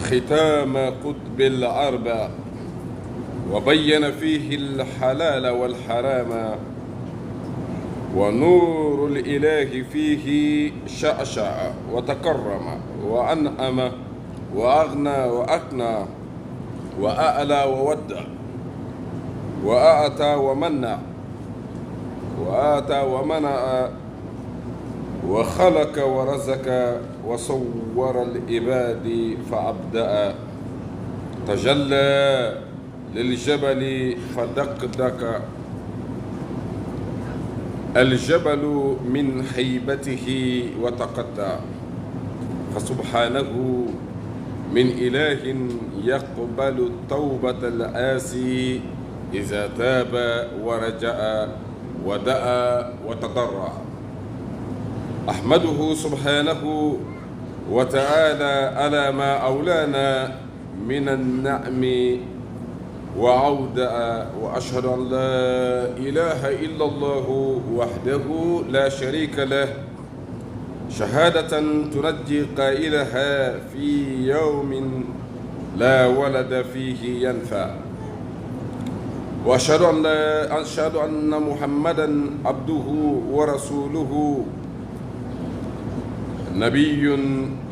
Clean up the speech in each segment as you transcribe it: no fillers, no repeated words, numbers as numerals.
ختام قطب الأربع، وبين فيه الحلال والحرام، ونور الإله فيه شعشع وتكرم وأنعم وأغنى وأقنى وأعلى وودع وأعطى ومنع وآتى ومنع وخلق ورزق وصور العباد فأبدأ، تجلى للجبل فدقدق الجبل من هيبته وتقطع. فسبحانه من إله يقبل التوبة الآسي إذا تاب ورجع ودعا وتضرع. أحمده سبحانه وتعالى على ما أولانا من النعم وعودة، وأشهد أن لا إله إلا الله وحده لا شريك له، شهادة تنجي قائلها في يوم لا ولد فيه ينفع. وأشهد أن لا أشهد أن محمدا عبده ورسوله، نبي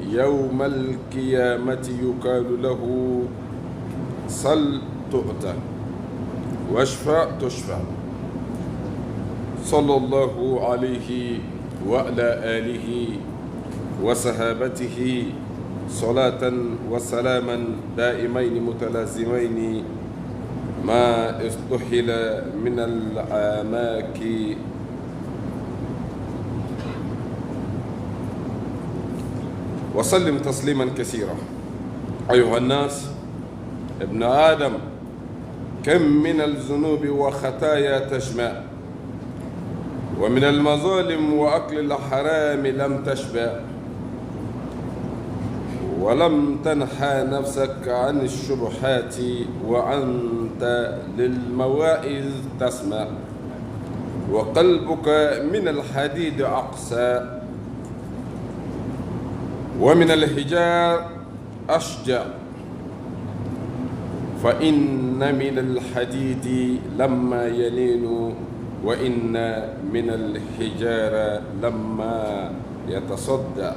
يوم القيامة يقال له صل تؤتى واشفع تشفع، صلى الله عليه وعلى آله وصحابته صلاة وسلاما دائمين متلازمين ما استحل من الآماك. وسلم تسليما كثيرا. أيها الناس، ابن آدم كم من الذنوب وخطايا تجمع، ومن المظالم وأكل الحرام لم تشبع، ولم تنحى نفسك عن الشبهات وأنت للمواعظ تسمع، وقلبك من الحديد أقسى ومن الحجار أشجع. فإن من الحديد لما يلين، وإن من الحجارة لما يتصدع.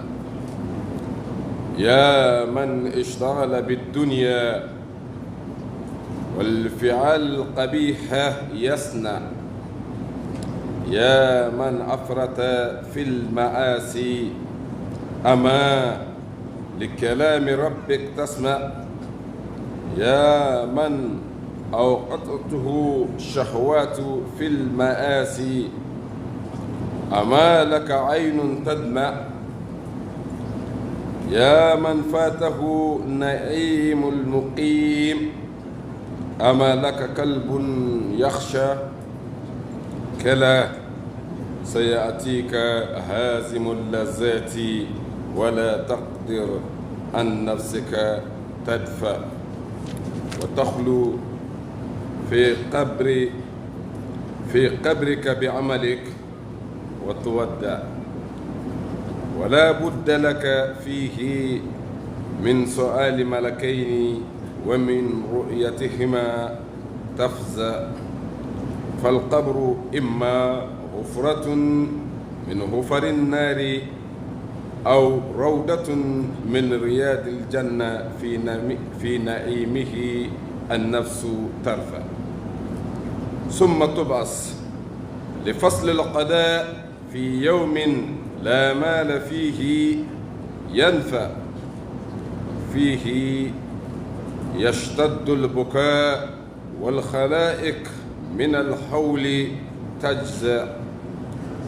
يا من اشتغل بالدنيا والفعال القبيحة يصنع، يا من أفرط في المآسي أما لكلام ربك تسمع، يا من أوقظته الشهوات في المآسي أما لك عين تدمع، يا من فاته نعيم المقيم أما لك قلب يخشى. كلا سيأتيك هازم اللذات ولا تقدر عن نفسك تدفع، وتخلو في قبرك بعملك وتودع، ولا بد لك فيه من سؤال ملكين ومن رؤيتهما تفزع. فالقبر إما غفرة من غفر النار أو روضة من رياض الجنة في نعيمه النفس ترفع. ثم تبعث لفصل القضاء في يوم لا مال فيه ينفع، فيه يشتد البكاء والخلائق من الحول تجزع.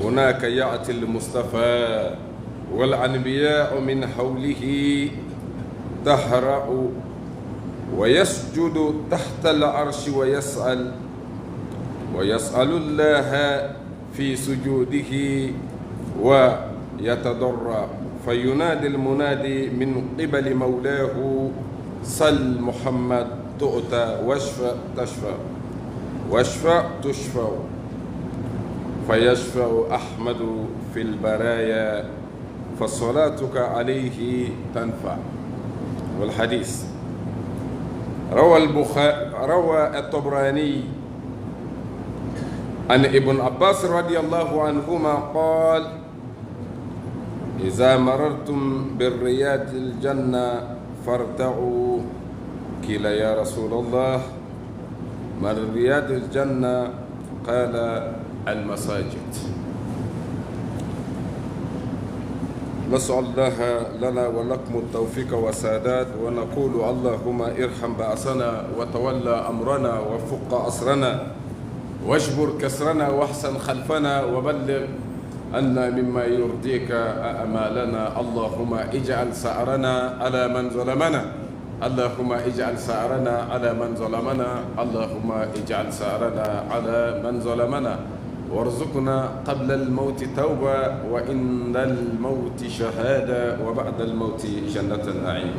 هناك يأتي المصطفى والأنبياء من حوله تهرع ويسجد تحت العرش ويسأل الله في سجوده ويتضرع. فينادي المنادي من قبل مولاه: صل محمد تؤتى واشفع تشفع واشفع تشفع. فيشفع أحمد في البرايا فصلاتك عليه تنفع. والحديث. روى الطبراني عن ابن عباس رضي الله عنهما قال: إذا مررتم بالرياض الجنة فارتعوا. قيل: يا رسول الله، ما الرياض الجنة؟ قال: المساجد. نسأل الله لنا ولكم التوفيق والسداد، ونقول: اللهم ارحم بأسنا وتولى أمرنا وفك أسرنا واجبر كسرنا واحسن خلفنا وبلغ عنا مما يرضيك آمالنا. اللهم اجعل ثأرنا على من ظلمنا، اللهم اجعل ثأرنا على من ظلمنا، اللهم اجعل ثأرنا على من ظلمنا، وارزقنا قبل الموت توبة وعند الموت شهادة وبعد الموت جنة النعيم.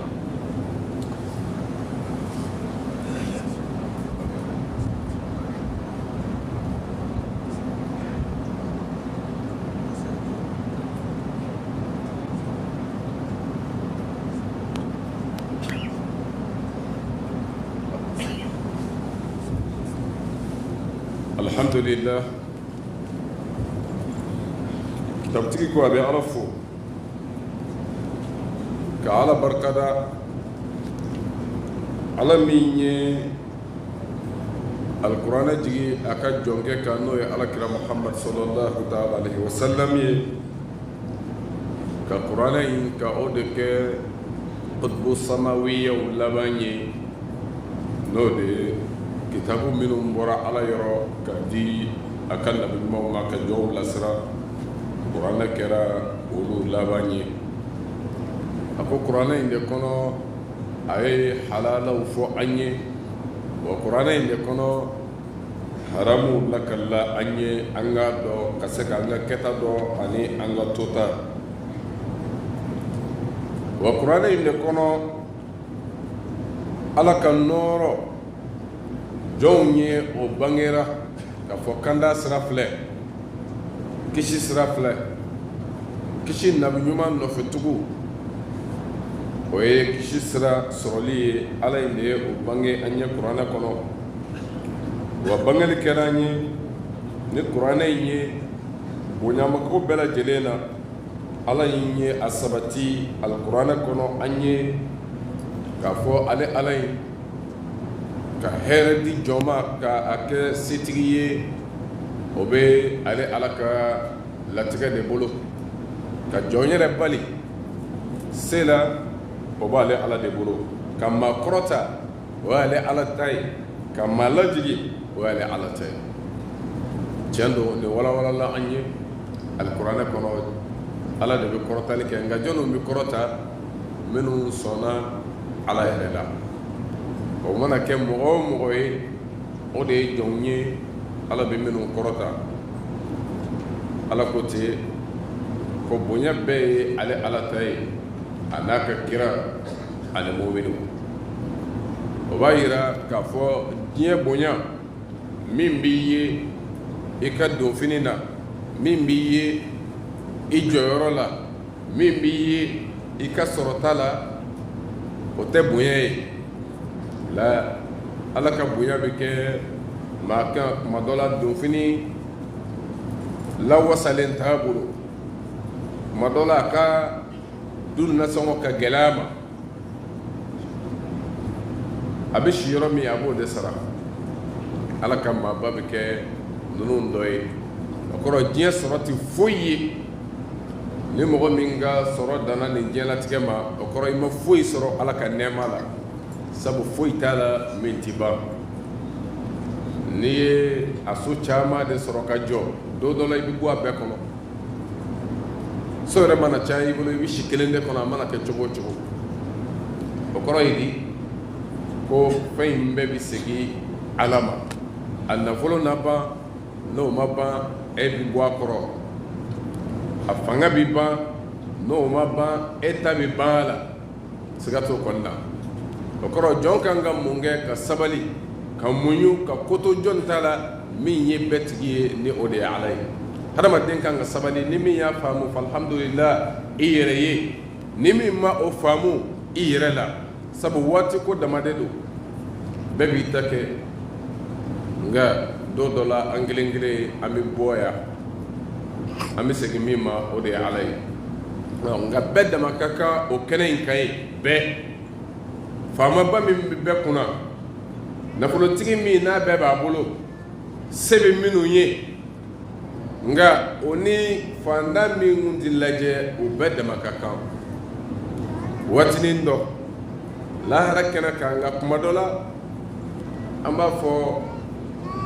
Alhamdulillah, kitabutigi ko a bɛ Ala fo ka Ala barikada, Ala min ye alikuranɛ jigi a ka jɔnkɛ kan, n'o ye Alakira Muhamad sallallahu taala alaihi wa sallam ye, ka kuranɛ in ka o de kɛ kutubu samawiyaw laban ye, n'o de ye kitabu minnu bɔra Ala yɔrɔ ka di a ka nabi ɲumanw ma ka jɔnw lasira. Kuranɛ kɛra olu laban ye. A ko kuranɛ in de kɔnɔ a ye halalaw fɔ an ye, wa kuranɛ in de kɔnɔ haramuw lakalila an ye, an k'a dɔn ka se k'an ka kɛta dɔn ani an ka tota. Wa kuranɛ in de kɔnɔ Ala ka nɔɔrɔ jɔnw ye, o bangera k'a fɔ kanda sira filɛ, kisi sira filɛ, kisi nabi ɲuman nɔfɛtugu, o ye kisi sira sɔrɔli ye. Ala in de ye o bange an ye kuranɛ kɔnɔ, wa bangeli kɛra an ye ni kuranɛ in ye bonyamako bɛɛ lajɛlen na. Ala in ye a sabati alikuranɛ kɔnɔ an ye k'a fɔ ale Ala in ka hɛrɛ di jɔn ma ka a kɛ setigi ye, o bɛ ale Ala ka latigɛ de bolo. Ka jɔn yɛrɛ bali se la, o b'ale Ala de bolo. Ka maa kɔrɔta, o y'ale Ala ta ye. Ka maa lajigi, o y'ale Ala ta ye. Tiɲɛ don, nin walawalala an ye alikuranɛ kɔnɔ. Ala de bɛ kɔrɔtali kɛ, nka jɔnniw bɛ kɔrɔta? Minnu sɔnna Ala yɛrɛ la. O mana kɛ mɔgɔ o mɔgɔ ye, o de ye jɔnw ye Ala bɛ minnu kɔrɔta. Ala ko ten ko bonya bɛɛ ye ale Ala ta ye, a n'a ka kira ani muminiw. O b'a yira k'a fɔ diɲɛ bonya min b'i ye i ka donfini na, min b'i ye i jɔyɔrɔ la, min b'i ye i ka sɔrɔta la, o tɛ bonya ye la. Ala ka bonya bɛ kɛ maa kan kuma dɔ la, donfini lawasalen t'a bolo, kuma dɔ la a ka du nasɔngɔ ka gɛlɛya ma, a bɛ si yɔrɔ min a b'o de sara. Ala ka maaba bɛ kɛ ninnu dɔ ye. O kɔrɔ, diɲɛ sɔrɔ tɛ foyi ye. Ni mɔgɔ min ka sɔrɔ danna nin diɲɛlatigɛ ma, o kɔrɔ i ma foyi sɔrɔ Ala ka nɛɛma la, sabu foyi t'a la min tɛ ban. N'i ye a so caman de sɔrɔ ka jɔ, don dɔ la i bɛ bɔ a bɛɛ kɔnɔ. So yɛrɛ mana caya i bolo, i bɛ si kelen de kɔnɔ, a mana kɛ cogo o cogo. O kɔrɔ ye di ko fɛn in bɛɛ bɛ segin Ala ma. A nafolo na ban, n'o ma ban, e bɛ bɔ a kɔrɔ. A fanga bɛ ban, n'o ma ban, e ta bɛ ban a la. Siga t'o kɔni na. O kɔrɔ, jɔn kan ka mun kɛ? Ka sabali, ka muɲu, ka koto jɔn ta la min ye bɛɛ tigi ye, ni o de ye Ala ye. Hadamaden kan ka sabali. Ni min y'a faamu, alhamdulillah, i yɛrɛ ye. Ni min ma o faamu, i yɛrɛ la. Sabu waati ko dama de don, bɛɛ b'i ta kɛ, nka don dɔ la an kelen kelen an bɛ bɔ yan, an bɛ segin min ma, o de ye Ala ye. Nka bɛɛ dama ka kan o kɛnɛ in kan yen. Bɛɛ faamaba min bɛ bɛɛ kunna, nafolotigi min n'a bɛɛ b'a bolo, se bɛ minnu ye, nka o ni fantan min tɛ lajɛ, o bɛɛ dama ka kan waatinin dɔ lahara kɛnɛ kan. Nka kuma dɔ la an b'a fɔ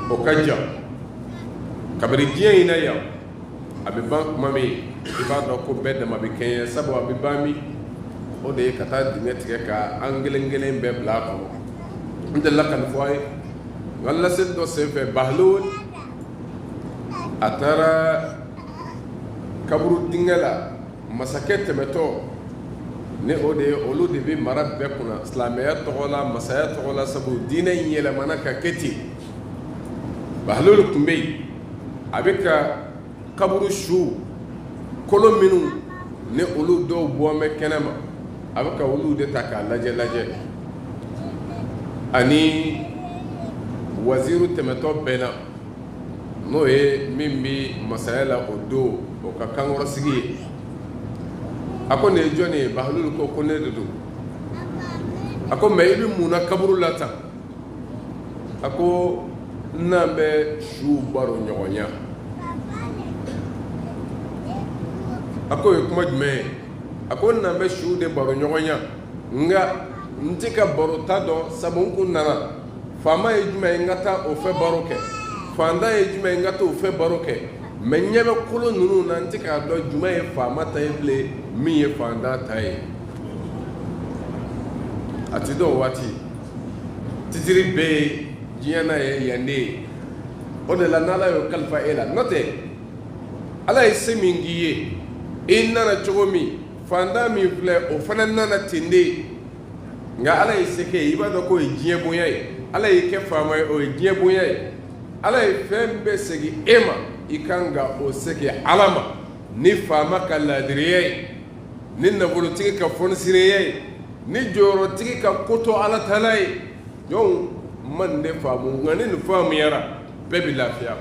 o ka jan. Kabini diɲɛ in na yan, a bɛ ban tuma min, i b'a dɔn ko bɛɛ dama bɛ kɛɲɛ. Sabu a bɛ ban min, o de ye ka taa dingɛ tigɛ ka an kelen kelen bɛɛ bila a kɔnɔ. N delila ka nin fɔ a ye n ka laseli dɔ senfɛ. Bahlul a taara kaburu dingɛ la. Masakɛ tɛmɛtɔ ni o de ye, olu de bɛ mara bɛɛ kunna silamɛya tɔgɔ la, masaya tɔgɔ la, sabu diinɛ in yɛlɛmana ka kɛ ten. Bahlul tun bɛ yen, a bɛ ka kaburu su kolo minnu ni olu dɔw bɔ bɛ kɛnɛ ma, a bɛ ka olu de ta k'a lajɛ lajɛ. Ani waziru tɛmɛtɔ bɛnna, n'o ye min bɛ masaya la o don, o ka kankɔrɔsigi ye. A ko nin ye jɔn ye? Bahlul ko ko ne de don. A ko mais i bɛ mun na kaburu la tan? A ko n'an bɛ suw baro ɲɔgɔnya. A ko o ye kuma jumɛn ye? A ko n'an bɛ suw de baro ɲɔgɔnya, nka n tɛ ka baro ta dɔn, sabu n kun nana faama ye jumɛn ye, n ka taa o fɛ baro kɛ, fantan ye jumɛn ye, n ka taa o fɛ baro kɛ, mais n ɲɛ bɛ kolo ninnu na, n tɛ k'a dɔn jumɛn ye faama ta ye bilen, min ye fantan ta ye. A tɛ dɔn o waati. Titiri bɛ yen diɲɛ na ye yan de ye. O de la n'Ala y'o kalifa e la, n'o tɛ Ala ye se min k'i ye, i nana cogo min, fantan min filɛ, o fana nana ten de. Nka Ala ye se kɛ ye, i b'a dɔn k'o ye diɲɛ bonya ye. Ala y'i kɛ faama ye, o ye diɲɛ bonya ye. Ala ye fɛn bɛɛ segin e ma, i kan ka o segin Ala ma ni faama ka laadiriya ye, ni nafolotigi ka fɔnisireya ye, ni jɔyɔrɔtigi ka koto Ala taala ye. Donc ma nin de faamu, nka ni nin faamuyara, bɛɛ bɛ lafiya.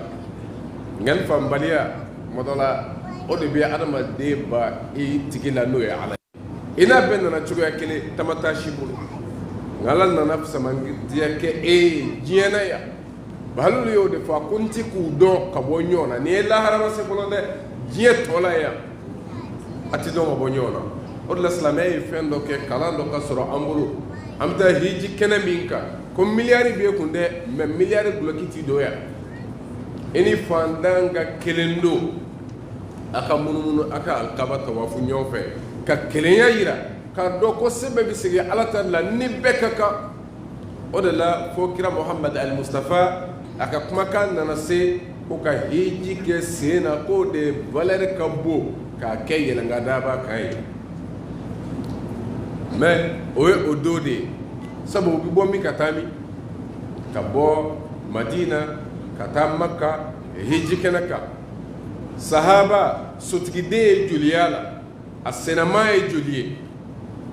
Nka nin faamubaliya, tuma dɔ la, o de bɛ adamaden ba i tigi la, n'o ye Ala ye. I n'a bɛɛ nana cogoya kelen, tama t'a si bolo, nka Ala nana fisamantiya kɛ e ye diɲɛ na yan. Bahlul y'o de fɔ, a ko n tɛ k'u dɔn ka bɔ ɲɔgɔn na. Nin ye lahara ma se fɔlɔ dɛ, diɲɛ tɔ la yan, a tɛ dɔn ka bɔ ɲɔgɔn na. O de la silamɛya ye fɛn dɔ kɛ, kalan dɔ ka sɔrɔ an bolo. An bɛ taa hiji kɛnɛ min kan, ko miliyari b'e kun dɛ, mais miliyari dulɔki t'i don yan. I ni fantan ka kelen don, a ka munumunu, a ka alikaba tawafu ɲɔgɔn fɛ, ka kelenya yira, k'a dɔn ko se bɛɛ bɛ segin Ala ta la, ni bɛɛ ka kan. O de la fo kira Muhamad al Mustafa a ka kumakan nana se ko ka hiji kɛ sen na, k'o de valeur ka bon k'a kɛ yɛlɛnka daba kan ye. Mais o ye o don de ye, sabu u bɛ bɔ min ka taa min, ka bɔ Madina ka taa Maka hiji kɛnɛ kan, sahaba sotigiden ye joliya la, a senama ye joli ye?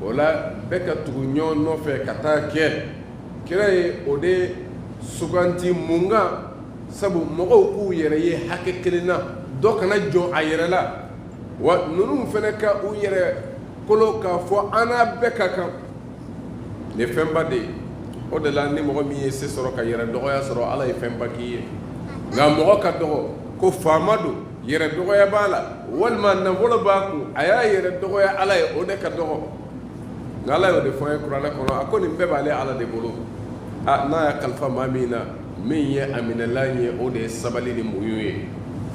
O la bɛɛ ka tugu ɲɔgɔn nɔfɛ ka taa kɛ. Kira ye o de suganti. Mun kan? Sabu mɔgɔw k'u yɛrɛ ye hakɛ kelen na, dɔ kana jɔn a yɛrɛ la, wa ninnu fana ka u yɛrɛ kolo k'a fɔ an n'a bɛɛ ka kan. Nin ye fɛnba de ye. O de la ni mɔgɔ min ye se sɔrɔ ka yɛrɛ dɔgɔya sɔrɔ, Ala ye fɛnba k'i ye. Nka mɔgɔ ka dɔgɔ ko faama don, yɛrɛ dɔgɔya b'a la, walima nafolo b'a kun, a y'a yɛrɛ dɔgɔya Ala ye, o de ka dɔgɔ. Nka Ala y'o de fɔ an ye kuranɛ kɔnɔ, a ko nin bɛɛ b'ale Ala de bolo. A n'a y'a kalifa maa min na, min ye a minɛlan ye, o de ye sabali ni muɲu ye.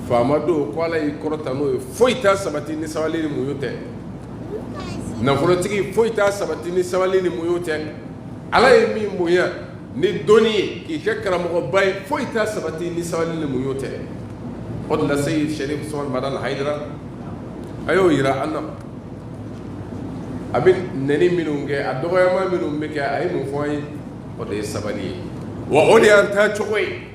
Faama don ko Ala y'i kɔrɔta n'o ye, foyi t'a sabati ni sabali ni muɲu tɛ. Nafolotigi, foyi t'a sabati ni sabali ni muɲu tɛ. Ala ye min bonya ni dɔnni ye k'i kɛ karamɔgɔba ye, foyi t'a sabati ni sabali ni muɲu tɛ. O de la Seyid Sherif Usman Madani Hayidara a y'o yira an na. A bɛ nɛni minnu kɛ, a dɔgɔyama minnu bɛ kɛ, a ye mun fɔ an ye? O de ye sabali ye, wa o de y'an taa cogo ye,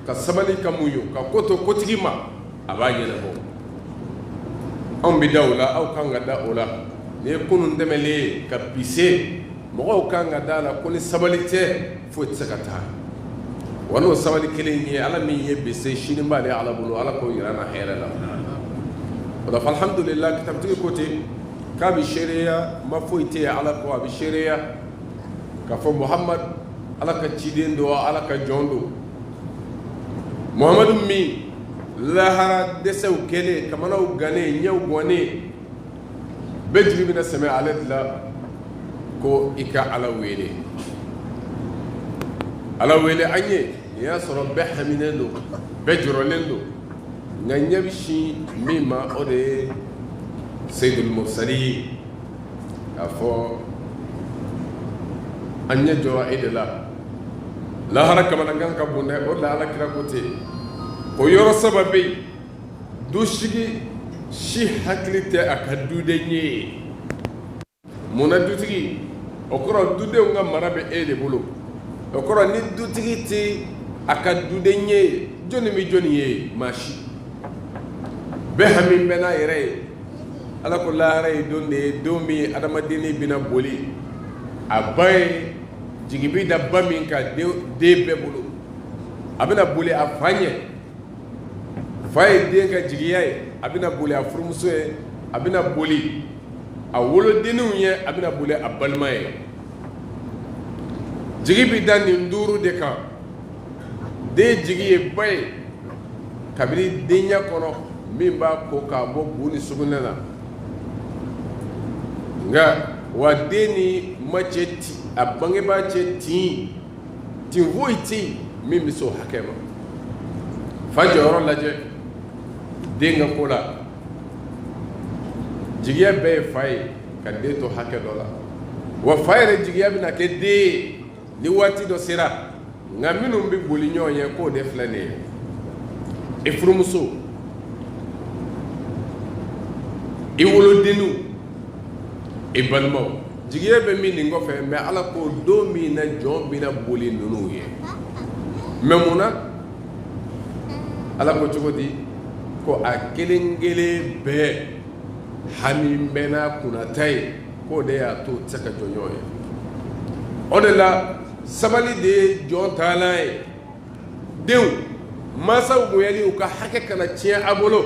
ka sabali, ka muɲu, ka ko to kotigi ma, a b'a ɲɛnabɔ. Anw bɛ da o la, aw kan ka da o la. Nin ye kunun tɛmɛlen ye ka bi se. Mɔgɔw kan ka da la ko ni sabali tɛ, foyi tɛ se ka taa. Wa n'o sabali kelen ye, Ala min ye bi se, sini b'ale Ala bolo. Ala k'o yira an na hɛrɛ la. O la, alhamdulillah, kitabutigi ko ten k'a bɛ seereya, ma foyi tɛ yen Ala kɔ. A bɛ seereya k'a fɔ Muhamadu Ala ka ciden don, Ala ka jɔn don. Muhamadu min lahara dɛsɛw kɛlen, kamanaw gannen, ɲɛw gannen, bɛɛ jigi bɛna sɛmɛ ale de la ko i ka Ala wele, Ala wele an ye. Nin y'a sɔrɔ bɛɛ haminen don, bɛɛ jɔrɔlen don, nka ɲɛ bɛ sin min ma, o de ye Seyidul Mursali, k'a fɔ an ɲɛ jɔra e de la. Lahara kamanagan ka bon dɛ. O de la Ala kira ko ten ko yɔrɔ saba bɛ yen, dutigi si hakili tɛ a ka duden ye. Mun na dutigi? O kɔrɔ, dudenw ka mara bɛ e de bolo. O kɔrɔ, ni dutigi tɛ a ka duden ye, jɔnni bɛ jɔnni ye? Maa si. Bɛɛ hami bɛ n'a yɛrɛ ye. Ala ko lahara ye don de ye, don min adamadennin bɛna boli a ba ye, jigi bɛ da ba min kan den bɛɛ bolo. A bɛna boli a fa ɲɛ, fa ye den ka jigiya ye. A bɛna boli a furumuso ye, a bɛna boli a wolodenninw ye, a bɛna boli a balima ye. Jigi bɛ da nin duuru de kan. Den jigi ye ba ye kabini denya kɔnɔ, min b'a ko k'a bɔ bu ni sugunɛ na. Nka wa den ni ma cɛ ti a bangebaa cɛ tin tin foyi tɛ yen min bɛ se o hakɛ ma. Fa jɔyɔrɔ lajɛ den ka ko la. Jigiya bɛɛ ye fa ye ka den to hakɛ dɔ la. Wa fa yɛrɛ jigiya bɛna kɛ den ye ni waati dɔ sera. Nka minnu bɛ boli ɲɔgɔn ye, k'o de filɛ nin ye: i furumuso, i wolodenninw, i balimaw. Jigiya bɛ min nin kɔfɛ? Mais Ala ko don min na jɔn bɛna boli ninnu ye. Mais mun na? Ala ko cogo di? Ko a kelen kelen bɛɛ hami bɛ n'a kunnata ye, k'o de y'a to tɛ se ka jɔ ɲɔgɔn ye. O de la, sabali de ye jɔn taalan ye. Denw, mansaw bonyali, u ka hakɛ kana tiɲɛ a bolo.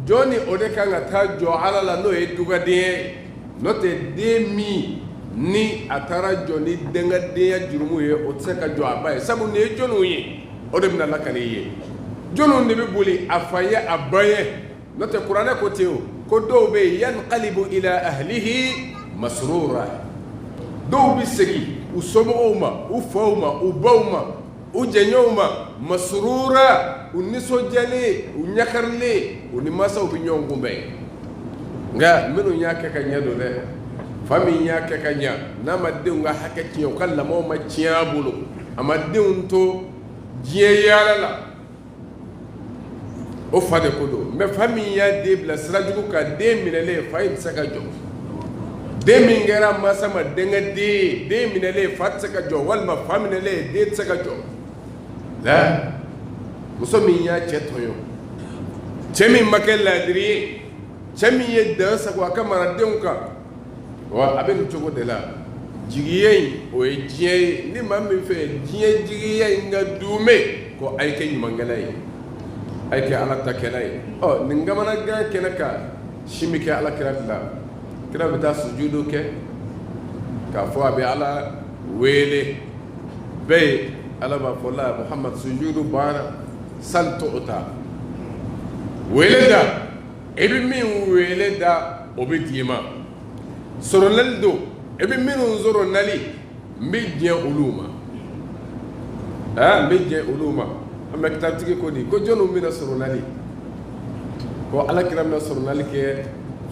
Jɔn ni o de kan ka taa jɔ Ala la, n'o ye dugadenya ye. N'o tɛ, den min ni a taara jɔ ni dangadenya jurumu ye, o tɛ se ka jɔ a ba ye. Sabu nin ye jɔnniw ye, o de bɛna lakali i ye. Jɔnniw de bɛ boli a fa ye, a ba ye? N'o tɛ, kuranɛ ko ten o, ko dɔw bɛ yen, yanqalibu ila ahlihi masrura, dɔw bɛ segin u somɔgɔw ma, u faw ma, u baw ma, u jɛɲɔgɔnw ma, masrura, u nisɔndiyalen, u ɲakarilen, u ni mansaw bɛ ɲɔgɔn kunbɛn. Nka minnu y'a kɛ ka ɲɛ don dɛ, fa min y'a kɛ ka ɲɛ, n'a ma denw ka hakɛ tiɲɛ, u ka lamɔw ma tiɲɛ a bolo, a ma denw to diɲɛ yaala la, o fa de ko don. Mais fa min y'a den bila sira jugu kan, den minɛlen, fa in tɛ se ka jɔ. Den min kɛra mansa ma denkɛ den ye, den minɛlen, fa tɛ se ka jɔ, walima fa minɛlen, den tɛ se ka jɔ. La muso min y'a cɛ tɔɲɔ, cɛ min ma kɛ laadiri ye, cɛ min ye dan sago a ka maradenw kan, wa a bɛ nin cogo de la. Jigiya in, o ye diɲɛ ye. Ni maa min fɛ diɲɛ jigiya in ka duumɛ, ko a ye kɛ ɲumankɛla ye, a ye kɛ Ala takɛla ye. Ɔ nin kamanagan kɛnɛ kan, sin bɛ kɛ Ala kira de la. Kira bɛ taa sujudu kɛ k'a fɔ a bɛ Ala wele bɛɛ ye. Ala b'a fɔ la: Muhamad, sujudu banna, sal tu'ta, wele da, i bɛ min wele da, o bɛ d'i ma. Sɔrɔnali don, i bɛ minnu sɔrɔ nali, n bɛ diɲɛ olu ma, n bɛ diɲɛ olu ma. An bɛ kitabutigi ko di ko jɔnniw bɛna sɔrɔnali? Ko Ala kira bɛna sɔrɔnali kɛ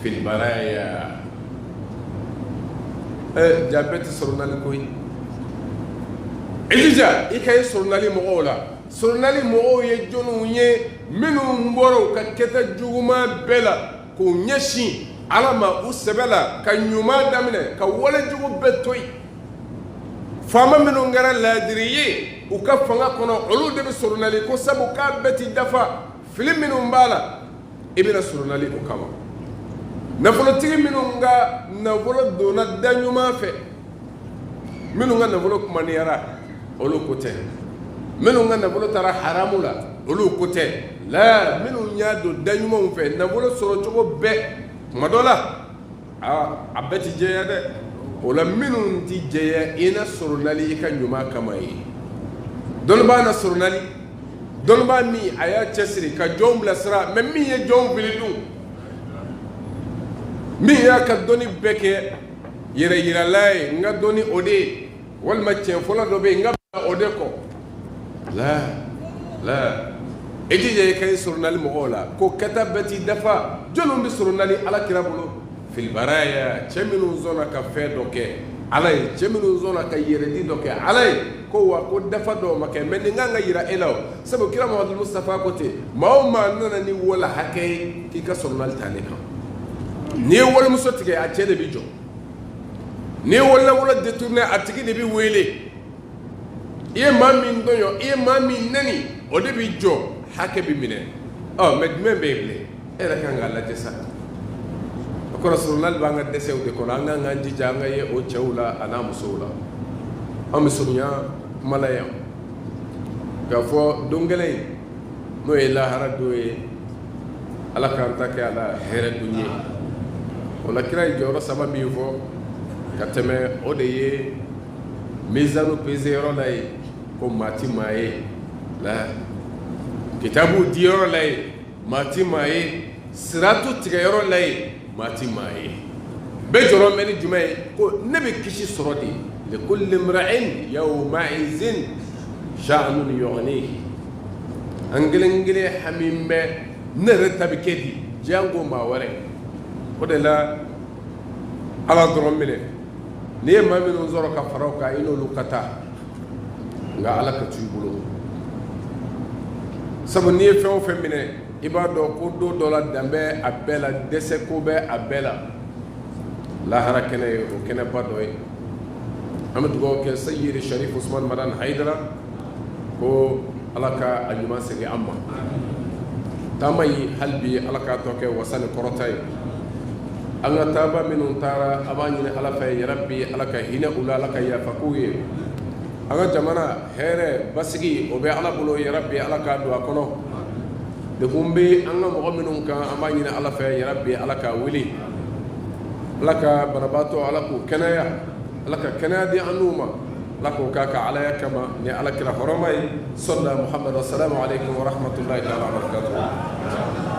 fil baraya. Ja bɛɛ tɛ sɔrɔnali ko ye. I jija i ka ye sɔrɔnali mɔgɔw la. Sɔrɔnali mɔgɔw ye jɔnniw ye? Minnu bɔra u ka kɛta juguman bɛɛ la k'u ɲɛsin Ala ma u sɛbɛ la, ka ɲuman daminɛ, ka wale jugu bɛɛ to yen. Faama minnu kɛra laadiri ye u ka fanga kɔnɔ, olu de bɛ sɔrɔnali ko, sabu k'a bɛɛ ti dafa. Fili minnu b'a la, i bɛna sɔrɔnali o kama. Nafolotigi minnu ka nafolo donna da ɲuman fɛ. Minnu ka nafolo kumaniyara, olu ko tɛ. Minnu ka nafolo taara haramu la, olu ko tɛ. La, minnu y'a don da ɲumanw fɛ, nafolo sɔrɔ cogo bɛɛ, tuma dɔ la a bɛɛ ti jɛya dɛ. O la, minnu ti jɛya, i na sɔrɔnali i ka ɲuman kama ye. Dɔnnibaa na sɔrɔnali, dɔnnibaa min a y'a cɛsiri ka jɔnw bilasira, mais min ye jɔnw fili dun, min y'a ka dɔnni bɛɛ kɛ yɛrɛ yirala ye, n ka dɔnni o de ye, walima tiɲɛ fɔlɔ dɔ bɛ yen, n ka bila o de kɔ. La la, i jija i ka i sɔrɔnali mɔgɔw la ko kɛta bɛɛ t'i dafa. Jɔnniw bɛ sɔrɔnali ala kira bolo? Filibaraya, cɛ minnu sɔnna ka fɛn dɔ kɛ ala ye, cɛ minnu sɔnna ka yɛrɛdi dɔ kɛ ala ye, ko wa ko dafa dɔw ma kɛ, mais nin kan ka yira e la. O sabu kira Mamadu Mustafa ko ten, maa o maa nana ni wala hakɛ ye, k'i ka sɔrɔnali ta ne kan. N'i ye walimuso tigɛ, a cɛ de bɛ jɔ. N'i ye walinafolo détourné, a tigi de bɛ wele. I ye maa min tɔɲɔ, i ye maa min nɛni, o de bɛ jɔ, hakɛ bɛ minɛ. Ɔ, mais jumɛn bɛ yen bilen? E yɛrɛ kan k'a lajɛ sa. O kɔrɔ, sɔrɔnali b'an ka dɛsɛw de kɔnɔ. An kan k'an jija an ka ye o cɛw la a n'a musow la. An bɛ surunya kuma la yan k'a fɔ don kelen in, n'o ye lahara don ye, ala k'an ta kɛ a la hɛrɛ don ye. O la, kira ye jɔyɔrɔ saba min fɔ ka tɛmɛ, o de ye mizanu peze yɔrɔ la ye, ko maa ti maa ye la, kitabu di yɔrɔ la ye, maa ti maa ye, siratu tigɛ yɔrɔ la ye, maa ti maa ye. Bɛɛ jɔrɔ bɛ ni jumɛn ye? Ko ne bɛ kisi sɔrɔ de. Likulli imra'in yawma'izin sha'nun yughnihi. An kelen kelen hami bɛ ne yɛrɛ ta bɛ kɛ di, janko maa wɛrɛ. O de la, ala dɔrɔn minɛ. N'i ye maa minnu sɔrɔ ka fara o kan, i n'olu ka taa, nka ala ka to i bolo. Sabu n'i ye fɛn o fɛn minɛ, i b'a dɔn ko don dɔ la, dan bɛ a bɛɛ la, dɛsɛ ko bɛ a bɛɛ la. Lahara kɛnɛ ye o kɛnɛba dɔ ye. An bɛ dugawu kɛ Seyidi Sharif Usman Madani Hayidara, ko ala ka a ɲuman segin an ma. Taama in, hali bi, ala k'a tɔ kɛ wasa ni kɔrɔta ye. An ka taaba minnu taara, an b'a ɲini ala fɛ, yarabi, ala ka hinɛ u la, ala ka yafa k'u ye. An ka jamana, hɛrɛ, basigi, o bɛ ala bolo. Yarabi, ala k'a don a kɔnɔ. Degun bɛ an ka mɔgɔ minnu kan, an b'a ɲini ala fɛ, yarabi, ala k'a wuli. Ala ka banabaatɔ, ala k'u kɛnɛya, ala ka kɛnɛya di an n'u ma. Ala k'o k'a ka alaya kama ni ala kira hɔrɔma ye. Sɔlla Muhamadu. Assalamu alaikum wa rahmatullahi taala wa barakatuh.